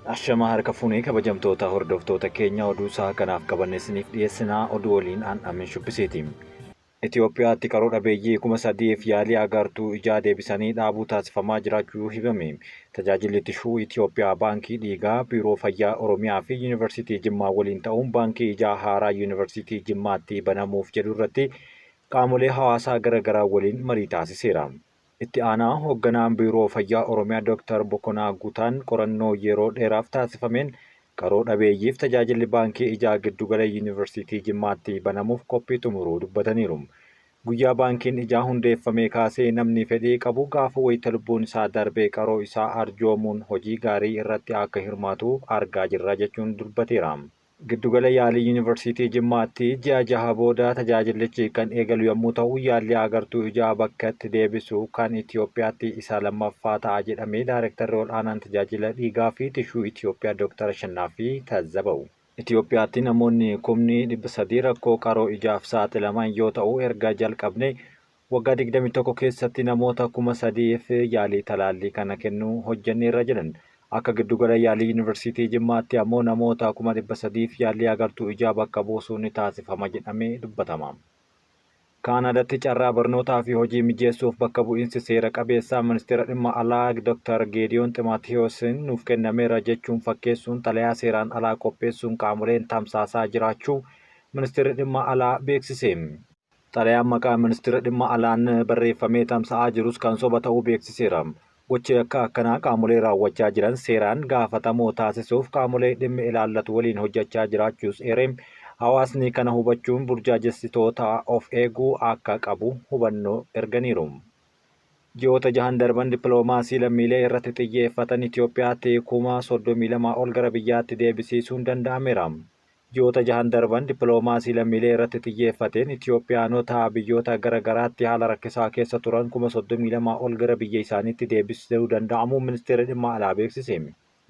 Ashamaa harka fuunee kabajamtoota hordoftoota keenya oduu isaa kanaaf qabanne isiniif dhiyeessinaa oduu waliin aan amin shubbiseeti. Itoophiyaatti qaroo dhabeeyyii 3000f yaalii agartuu ijaa deebisanii dhaabuu taasifamaa jiraachuu himame. Tajaajilli tishuu Itoophiyaa Baankii Dhiigaa, Biiroo Fayyaa Oromiyaa fi Yuunivarsiitii Jimmaa waliin ta'uun baankii ijaa haaraa Yuunivarsiitii Jimmaatti banamuuf jedhu irratti qaamolee hawaasaa gara garaa waliin marii taasiseera. Itti aanaa hoogganaan Biiroo Fayyaa Oromiyaa Dr. Bokonaa Guutaan qorannoo yeroo dheeraaf taasifameen qaroo dhabeeyyiif tajaajilli baankii ijaa giddugala Yuunivarsiitii Jimmaatti banamuuf qophii xumuruu dubbataniiru. Guyyaa baankiin ijaa hundeeffamee kaasee namni fedhii qabu gaafa wayita lubbuun isaa darbee qaroo isaa arjoomuun hojii gaarii irratti akka hirmaatu argaa jirra jechuun dubbateera. Giddugala yaalii Yuunivarsiitii Jimmaatti ji'a 6 booda tajaajilichi kan eegalu yommuu ta'u, yaalli agartuu ijaa bakkatti deebisu kan Itoophiyaatti isa lammaffaa ta'a jedhame Daarektarri Ol'aanaan Tajaajila Dhiigaa fi Tishuu Itoophiyaa Dooktar Ashannaafii Taazzabaw. Itoophiyaatti namoonni kumni 300 rakkoo qaroo ijaaf saaxilaman yoo ta'u, erga jalqabnee waggaa 21 keessatti namoota 3000f yaalii talaallii kana kennuu hojjenneerra jedhan. Akka giddugala yaalii Yuunivarsiitii Jimmaatti ammoo namoota 300,000f yaalii agartuu ijaa bakka buusuun ni taasifama jedhamee dubbatama. Kaanaadaatti carraa barnootaa fi hojii mijeessuuf bakka bu'iinsi seera qabeessaa Ministeera Dhimma Alaa Dr. Geediyoon Ximaatiyoosiin nuuf kennameera jechuun fakkeessuun xalayaa seeraan alaa qopheessuun qaamoleen tamsaasaa jiraachuu Ministeerri Dhimma Alaa beeksise. Xalayaan maqaa Ministeera Dhimma Alaan barreeffamee tamsa'aa jirus kan soba ta'uu beeksiseera. Gocha yakka akkanaa qaamolee raawwachaa jiran seeraan gaafatamoo taasisuuf qaamolee dhimmi ilaallatu waliin hojjechaa jiraachuus eeree, hawaasni kana hubachuun burjaajessitoota of eeguu akka qabu hubannoo erganiiru. Ji'oota jahan darban dippiloomaasii lammiilee irratti xiyyeeffatan Itoophiyaatti 32,000 ol gara biyyaatti deebisiisuun danda'ameera. Ji'oota jahan darban dippiloomaasii lammiilee irratti xiyyeeffateen Itoophiyaanota biyyoota gara garaatti haala rakkisaa keessa turan 32,000 ol gara biyya isaaniitti deebisuu danda'amuu Ministeerri Dhimma Alaa beeksise.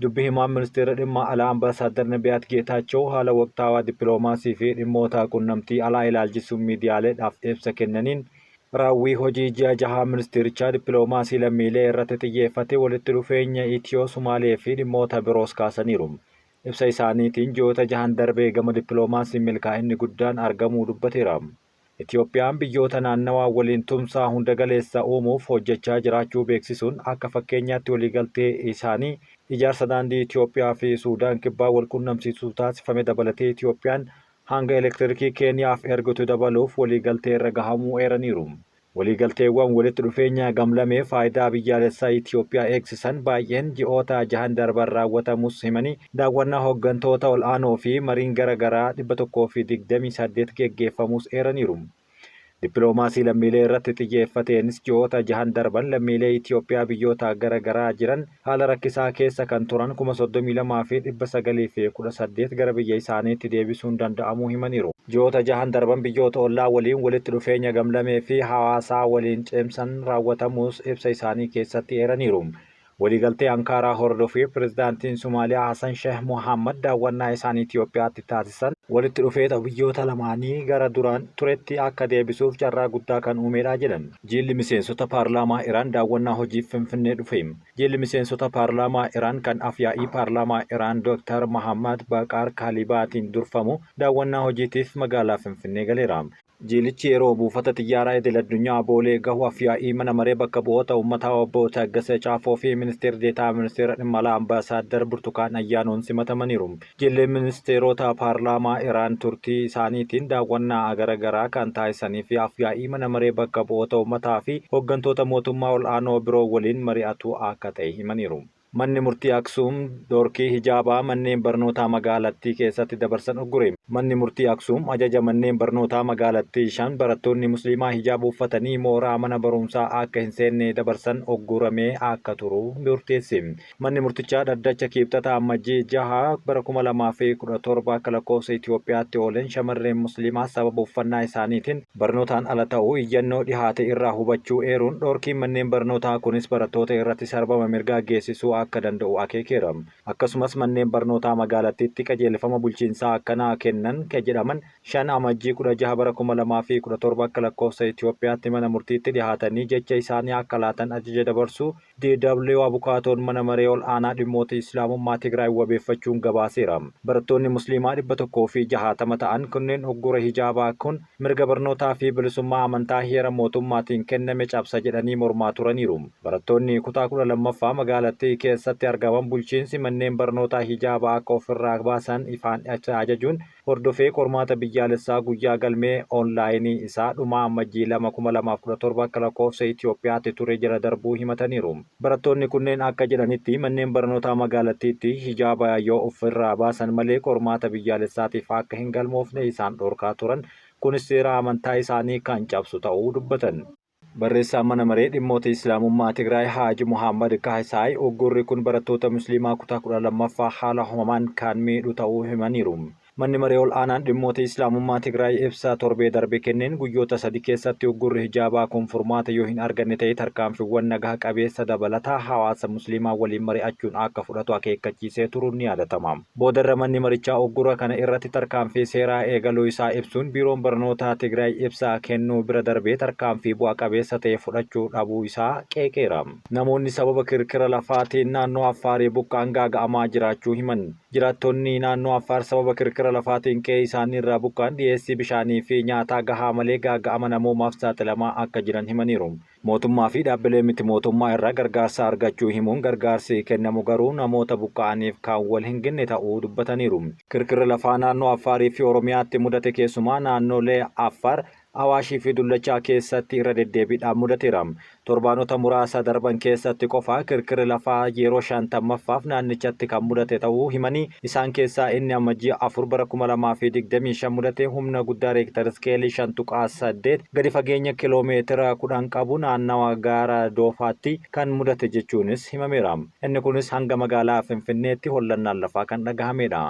Dubbi himaan Ministeera Dhimma Alaa Ambaasaaddar Nabiyaat Geetaachew haala waqtaawaa dippiloomaasii fi dhimmoota qunnamtii alaa ilaalchisuun miidiyaaleedhaaf ibsa kennaniin, raawwii hojii ji'a jahaa ministeerichaa dippiloomaasii lammiilee irratti xiyyeeffate walitti dhufeenya Itiyoo Sumaalee fi dhimmoota biroos kaasaniiru. Ibsa isaaniitiin ji'oota jahan darbe gama dippiloomaasiin milkaa'inni guddaan argamuu dubbateera. Itiyoophiyaan biyyoota naannawaa waliin tumsa hundagaleessa uumuuf hojjechaa jiraachuu beeksisuun akka fakkeenyaatti waliigaltee isaanii ijaarsa daandii Itiyoophiyaa fi Suudaan Kibbaa walqunnamsiisu taasifame dabalatee Itiyoophiyaan hanga elektirikii Keeniyaaf ergitu dabaluuf waliigalteerra gahamuu eeraniiru. Waliigalteewwan walitti dhufeenya gamlamee faayidaa biyyaalessaa Itiyoophiyaa eegsisan baay'een ji'oota jahan darban raawwatamuus himanii, daawwannaa hoggantoota ol'aanoo fi mariin gara garaa 128 geggeeffamuus eeraniiru. Dippiloomaasii lammiilee irratti xiyyeeffateenis ji'oota jahan darban lammiilee Itiyoophiyaa biyyoota gara garaa jiran haala rakkisaa keessa kan turan 32,918 gara biyya isaaniitti deebisuun danda'amuu himaniiru. Ji'oota jahan darban biyyoota ollaa waliin walitti dhufeenya gamlamee fi hawaasaa waliin cimsan raawwatamuus ibsa isaanii keessatti eeraniiru. Waliigaltee Ankaaraa hordofee Pireezidaantiin Somaaliyaa Hasan Sheeh Mohaammad daawwannaa isaan Itiyoophiyaatti taasisan, walitti dhufeeta biyyoota lamaanii gara duraan turetti akka deebisuuf carraa guddaa kan uumeedha jedhan. Jiilli miseensota paarlaamaa Iraan daawwannaa hojiif Finfinnee dhufe. Jiilli miseensota paarlaamaa Iraan kan Af-yaa'ii paarlaamaa Iraan Dooktar Mahaammad Baqaar Kaalibaatiin durfamu daawwannaa hojiitiif magaalaa Finfinnee galeera. Jiilichi yeroo buufata xiyyaaraa idil addunyaa Boolee gahu Af-yaa'ii mana maree bakka bu'oota uummataa obbo Taaggasee Caafoo fi Ministeer Deetaa Ministeera Dhimma Alaa Ambaasaaddar Burtukaan Ayyaanoon simatamaniiru. Jilli ministeerota paarlaamaa Iraan turtii isaaniitiin daawwannaa gara garaa kan taasisanii fi Af-yaa'ii mana maree bakka bu'oota uummataa fi hooggantoota mootummaa ol'aanoo biroo waliin mari'atu akka ta'e himaniiru. Manni Murtii Aksuum dhorkii hijaabaa manneen barnootaa magaalattii keessatti dabarsan uggure. Manni Murtii Aksuum ajaja manneen barnootaa magaalattii 5 barattoonni Musliimaa hijaaba uffatanii mooraa mana barumsaa akka hin seenne dabarsan ugguramee akka turu murteesse. Manni murtichaa dhaddacha Kiibxata Ammajjii 6 bara 2017 akka lakkoofsa Itoophiyaatti ooleen shamarreen Musliimaa sababa uffannaa isaaniitiin barnootaan ala ta'uu iyyannoo dhihaate irraa hubachuu eeruun, dhorkiin manneen barnootaa kunis barattoota irratti sarbama mirgaa geessisuu akka danda'u akeekeera. Akkasumas manneen barnootaa magaalattiitti qajeelfama bulchiinsaa akkanaa kennuu. kennan jedhaman 5 Amajjii 16 bara 2017 akka lakkoofsa Itoophiyaatti mana murtiitti dhihaatanii jecha isaanii akka laatan ajaja dabarsuu DW abukaatoon mana maree ol aanaa dhimmoota Islaamummaa Tigraay wabeeffachuun gabaaseera. Barattoonni Musliimaa 160 ta'an kunneen uggura hijaabaa kun mirga barnootaa fi bilisummaa amantaa heera mootummaatiin kenname cabsa jedhanii mormaa turaniiru. Barattoonni kutaa 12ffaa magaalattii keessatti argaman bulchiinsi manneen barnootaa hijaabaa akka ofirraa baasan ifaan ajajuun hordofee qormaata biyyaalessaa guyyaa galmee onlaayinii isaa dhumaa Amajjii 2, 2017 akka lakkoofsa Itoophiyaatti ture jala darbuu himataniiru. Barattoonni kunneen akka jedhanitti manneen barnootaa magaalattiitti hijaaba yoo ofirraa baasan malee qormaata biyyaalessaatiif akka hin galmoofne isaan dhorkaa turan, kunis seera amantaa isaanii kan cabsu ta'uu dubbatan. Barreessaan mana maree dhimmoota Islaamummaa Tigraay Haaji Muhammad Kaahisaay uggurri kun barattoota Musliimaa kutaa 12ffaa haala hamaan kan miidhu ta'uu himaniiru. Manni maree ol aanaan dhimmoota Islaamummaa Tigraay ibsa torbee darbe kenneen guyyoota 3 keessatti uggurri hijaabaa kun furmaata yoo hin arganne ta'e tarkaanfiiwwan nagaa qabeessa dabalataa hawaasa Musliimaa waliin mari'achuun akka fudhatu akeekkachiisee turuun ni yaadatama. Boodarra manni marichaa uggura kana irratti tarkaanfii seeraa eegaluu isaa ibsuun biiroon barnootaa Tigraay ibsa kennuu bira darbee tarkaanfii bu'a qabeessa ta'e fudhachuu dhabuu isaa qeeqeera. Namoonni sababa kirkira lafaatiin naannoo Affaarii buqqa'an gaaga'amaa jiraachuu himan. Jiraattonni naannoo Affaar sababa kirkira lafaatiin qe'ee isaanii irraa buqqa'an dhiyeessii bishaanii fi nyaataa gahaa malee gaaga'ama namoomaaf saaxilamaa akka jiran himaniiru. Mootummaa fi dhaabbilee miti mootummaa irraa gargaarsa argachuu himuun gargaarsi kennamu garuu namoota buqqa'aniif kan wal hin ginne ta'uu dubbataniiru. Kirkirri lafaa naannoo Affaarii fi Oromiyaatti mudate keessumaa naannolee Affaar, Awaashii fi Dullachaa keessatti irra deddeebiidhaan mudateera. Torbaanota muraasa darban keessatti qofa kirkirri lafaa yeroo 50ffaaf naannichatti kan mudate ta'uu himanii, isaan keessaa inni Amajjii 4 bara 2025 mudate humna guddaa reektar iskeelii 5.8 gadi fageenya kiloomeetira 10 qabu naannawa gaara Doofaatti kan mudate jechuunis himameera. Inni kunis hanga magaalaa Finfinneetti hollannaan lafaa kan dhagahamedha.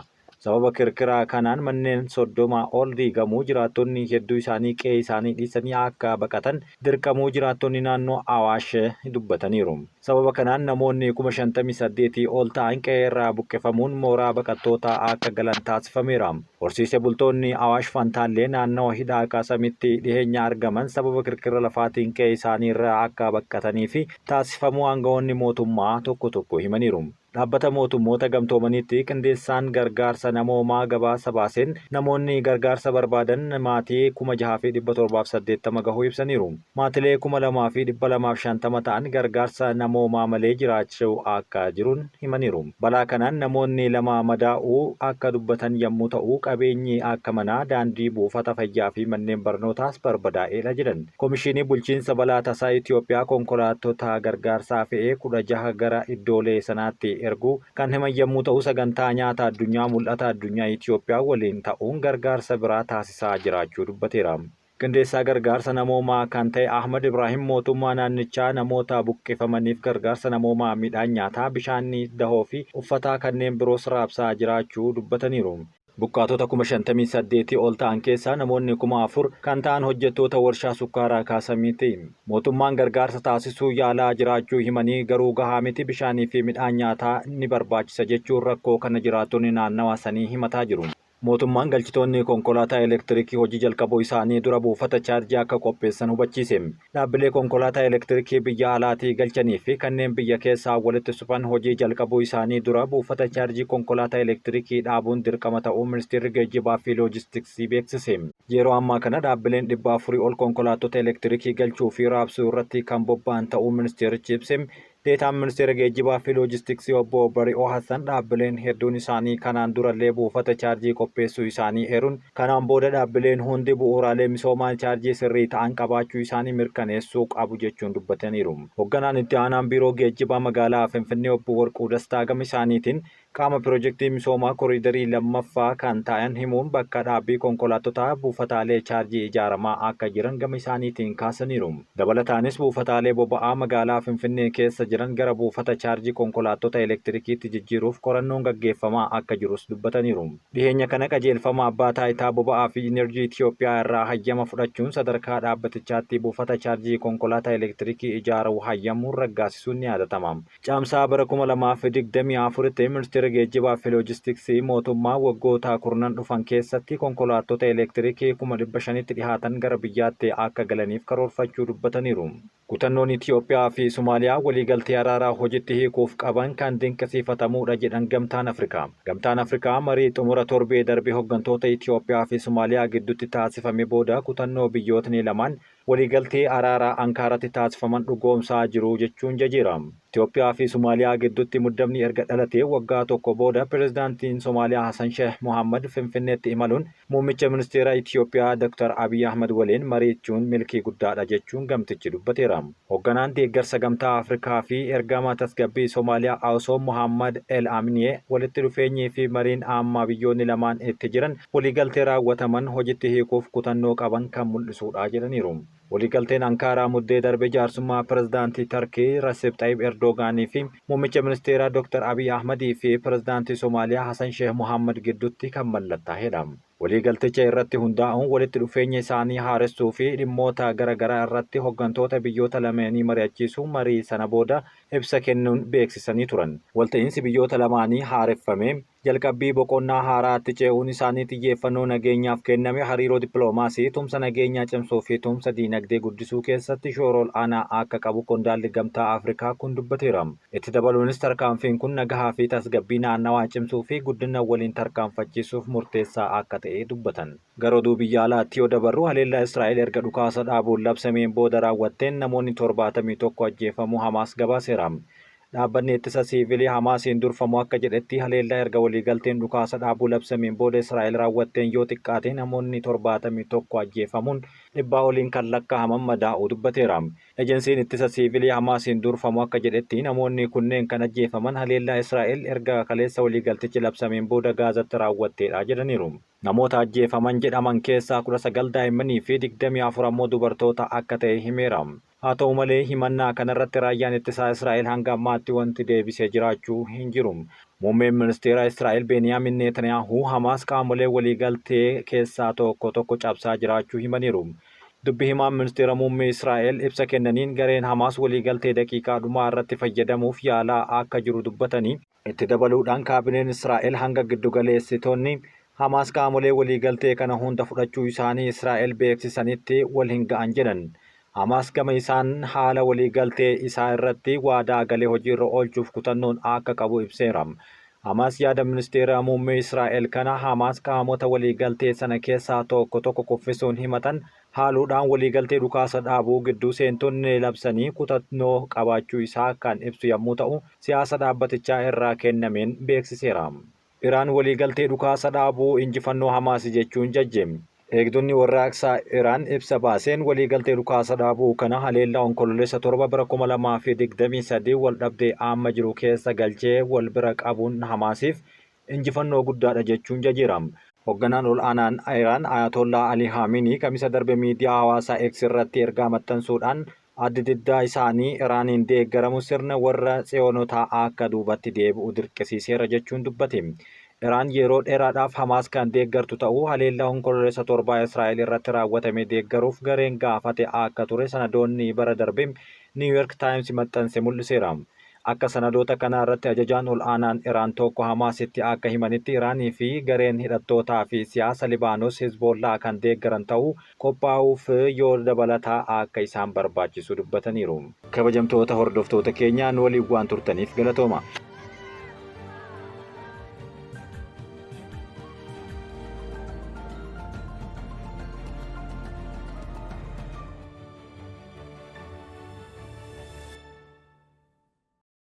Sababa kirkira kanaan manneen 30 ol diigamuu, jiraattonni hedduu isaanii qe'ee isaanii dhiisanii akka baqatan dirqamuu jiraattonni naannoo Awaash dubbataniiru. Sababa kanaan namoonni 58,000 ol ta'an qe'ee irraa buqqifamuun mooraa baqattootaa akka galan taasifameera. Horsiisee bultoonni Awaash Fantaallee naannawa hidha Qasamitti dhiheenya argaman sababa kirkira lafaatiin qe'ee isaanii irraa akka baqatanii fi taasifamuu aangawoonni mootummaa tokko tokko himaniiru. Dhaabbata Mootummoota Gamtoomaniitti qindeessaan gargaarsa namoomaa gabaasa baaseen namoonni gargaarsa barbaadan maatii 6,780 gahuu ibsaniiru. Maatilee 2,250 ta'an gargaarsa namoomaa malee jiraachuu akka jirun himaniiru. Balaa kanaan namoonni 2 madaa'uu akka dubbatan yammuu ta'u, qabeenyi akka manaa, daandii, buufata fayyaa fi manneen barnootaas barbadaa'eedha jedhan. Komishinii Bulchiinsa Balaa Tasaa Itiyoophiyaa konkolaattota gargaarsaa fe'ee 16 gara iddoolee sanaatti erguu kan himan yammuu ta'u, Sagantaa Nyaata Addunyaa Mul'ata Addunyaa Itiyoophiyaa waliin ta'uun gargaarsa biraa taasisaa jiraachuu dubbateera. Qindeessaa gargaarsa namoomaa kan ta'e Ahmad Ibraahim mootummaa naannichaa namoota buqqifamaniif gargaarsa namoomaa midhaan nyaataa, bishaanii, dahoo fi uffataa kanneen biroos raabsaa jiraachuu dubbataniiru. Buqqaatota 58,000 ol ta'an keessaa namoonni 4,000 kan ta'an hojjettoota warshaa sukkaaraa Kaasamiiti. Mootummaan gargaarsa taasisuu yaalaa jiraachuu himanii, garuu gahaa miti, bishaanii fi midhaan nyaataa ni barbaachisa jechuun rakkoo kana jiraattonni naannawa sanii himataa jiru. Mootummaan galchitoonni konkolaataa elektirikii hojii jalqabuu isaanii dura buufata chaarjii akka qopheessan hubachiise. Dhaabbilee konkolaataa elektirikii biyya alaatii galchanii fi kanneen biyya keessaa walitti suphan hojii jalqabuu isaanii dura buufata chaarjii konkolaataa elektirikii dhaabuun dirqama ta'uu Ministeerri Geejjibaa fi Loojistiksii beeksise. Yeroo ammaa kana dhaabbileen 400 ol konkolaattota elektirikii galchuu fi raabsuu irratti kan bobba'an ta'uu ministeerichi ibse. Deetaan Ministeera Geejjibaa fi Loojistiksii Obbo Bari'oo Hassan dhaabbileen hedduun isaanii kanaan durallee buufata chaarjii qopheessuu isaanii eeruun, kanaan booda dhaabbileen hundi bu'uuraalee misoomaa chaarjii sirrii ta'an qabaachuu isaanii mirkaneessuu qabu jechuun dubbataniiru. Hogganaan Itti Aanaan Biiroo Geejjibaa Magaalaa Finfinnee Obbo Warquu Dastaa gama isaaniitiin, Qaama pirojektii misoomaa koriidarii 2ffaa kan ta'an himuun bakka dhaabbii konkolaattotaa buufataalee chaarjii ijaaramaa akka jiran gama isaaniitiin kaasaniiru. Dabalataanis buufataalee boba'aa magaalaa Finfinnee keessa jiran gara buufata chaarjii konkolaattota elektirikiitti jijjiiruuf qorannoon gaggeeffamaa akka jirus dubbataniiru. Dhiheenya kana qajeelfama Abbaa Taayitaa Boba'aa fi Inerjii Itiyoophiyaa irraa hayyama fudhachuun sadarkaa dhaabbatichaatti buufata chaarjii konkolaataa elektirikii ijaaruu hayyamuun raggaasisuun ni yaadatama. Caamsaa bara 2024tti Ministeerri Ministeerri Geejjibaa fi Loojistiksii mootummaa waggoota kurnan dhufan keessatti konkolaattota elektiriikii 500,000tti dhihaatan gara biyyaatti akka galaniif karoorfachuu dubbataniiru. Kutannoon Itiyoophiyaa fi Somaaliyaa waliigaltee araaraa hojitti hiikuuf qaban kan dinqisiifatamuudha jedhan Gamtaan Afrikaa. Gamtaan Afrikaa marii xumura torbee darbe hooggantoota Itiyoophiyaa fi Somaaliyaa gidduutti taasifame booda kutannoo biyyootni lamaan waliigaltee araaraa Ankaaratti taasifaman dhugoomsaa jiru jechuun jajeera. Itiyoophiyaa fi Somaaliyaa gidduutti muddamni erga dhalatee waggaa tokko booda pirezidaantiin Somaaliyaa Hassan Sheikh Mohammad Finfinneetti imaluun muummicha ministeera Itiyoophiyaa Dr. Abiy Ahmed waliin mariichuun milkii guddaadha jechuun gamtichi dubbateera. Hoogganaan deeggarsa Gamtaa Afrikaa fi ergama tasgabbii Somaaliyaa Awsoo Mohammad El Aminiye walitti dhufeenyii fi mariin ammaa biyyoonni lamaan itti jiran waliigaltee raawwataman hojitti hiikuuf kutannoo qaban kan mul'isuudha jedhaniiru. Waliigalteen Ankaaraa muddee darbe jaarsummaa pirezidaantii Tarkii Recep Tayyip Erdogaanii fi muummicha ministeeraa Dr. Abiy Ahmadii fi pirezidaantii Somaaliyaa Hassan Sheikh Mohammad gidduutti kan mallattaa'edha. Waliigalticha irratti hundaa'uun walitti dhufeenya isaanii haaressuu fi dhimmoota garaagaraa irratti hooggantoota biyyoota lameenii mari'achiisuu marii sana booda ibsa kennuun beeksisanii turan. Walta'iinsi biyyoota lamaanii haareffame jalqabbii boqonnaa haaraatti ce'uun isaanii xiyyeeffannoo nageenyaaf kenname hariiroo dippiloomaasii tumsa nageenyaa cimsuu fi tumsa diinagdee guddisuu keessatti shoora ol'aanaa akka qabu qondaalli Gamtaa Afrikaa kun dubbateera. Itti dabaluunis tarkaanfiin kun nagahaa fi tasgabbii naannawaa cimsuu fi guddina waliin tarkaanfachiisuuf murteessaa akka ta'e dubbatan. Gara oduu biyya alaatti yoo dabarru haleellaa Israa'el erga dhukaasa dhaabuun labsameen booda raawwatteen namoonni 71 ajjeefamuu Hamaas gabaaseera. Dhaabbanni ittisa siivilii Hamaasiin durfamu akka jedhetti haleellaa erga waliigalteen dhukaasa dhaabuu labsameen booda Israa'el raawwatteen yoo xiqqaate namoonni 71 ajjeefamuun dhibbaa oliin kan lakkaa'aman madaa'uu dubbateera. Ejensiin ittisa siivilii Hamaasiin durfamu akka jedhetti namoonni kunneen kan ajjeefaman haleellaa Israa'el erga kaleessa waliigaltichi labsameen booda Gaazatti raawwatteedha jedhaniiru. Namoota ajjeefaman jedhaman keessaa 19 daa'immanii fi 24 ammoo dubartoota akka ta'e himeera. Haa ta'u malee himannaa kanarratti raayyaan ittisaa Israa'el hanga ammaatti wanti deebisee jiraachuu hin jiru. Muummeen ministeera Israa'el Beniyaamin Netanyaahuu Hamaas qaamolee waliigaltee keessaa tokko tokko cabsaa jiraachuu himaniiru. Dubbi himaan ministeera muummee Israa'el ibsa kennaniin gareen Hamaas waliigaltee daqiiqaa dhumaa irratti fayyadamuuf yaalaa akka jiru dubbatanii itti dabaluudhaan kaabineen Israa'el hanga giddugaleessitoonni Hamaas qaamolee waliigaltee kana hunda fudhachuu isaanii Israa'el beeksisanitti wal hin ga'an jedhan. Hamaas gama isaan haala waliigaltee isaa irratti waadaa galee hojiirra oolchuuf kutannoon akka qabu ibseera. Hamaas yaada ministeera muummee Israa'el kana Hamaas qaamota waliigaltee sana keessaa tokko tokko kuffisuun himatan haaluudhaan waliigaltee dhukaasa dhaabuu gidduu seentonni labsanii kutannoo qabaachuu isaa kan ibsu yommuu ta'u siyaasa dhaabbatichaa irraa kennameen beeksiseera. Iraan waliigaltee dhukaasa dhaabuu injifannoo Hamaas jechuun jajje. Eegdonni warraaqsaa Iraan ibsa baaseen waliigaltee dhukaasa dhaabuu kana haleellaa Onkololeessa 7 bara 2023 wal dhabdee amma jiru keessa galchee wal bira qabuun Hamaasiif injifannoo guddaadha jechuun jajeera. Hoogganaan ol aanaan Iraan Ayatollah Ali Khamenei kamisa darbe miidiyaa hawaasaa X irratti ergaa maxxansuudhaan addi diddaa isaanii Iraaniin deeggaramu sirna warra Tsiyoonotaa akka duubatti deebi'u dirqisiiseera jechuun dubbate. Iraan yeroo dheeraadhaaf Hamaas kan deeggartu ta'uu haleellaa Onkololeessa 7 Israa'el irratti raawwatame deeggaruuf gareen gaafate akka ture sanadoonni bara darbe New York Times maxxanse mul'iseera. Akka sanadoota kanaa irratti ajajaan ol aanaan Iraan tokko Hamaasitti akka himanitti Iraanii fi gareen hidhattootaa fi siyaasa Libaanos Hezbollaa kan deeggaran ta'uu qophaa'uuf yoo dabalataa akka isaan barbaachisu dubbataniiru. Kabajamtoota hordoftoota keenyaa nu waliin waan turtaniif galatooma.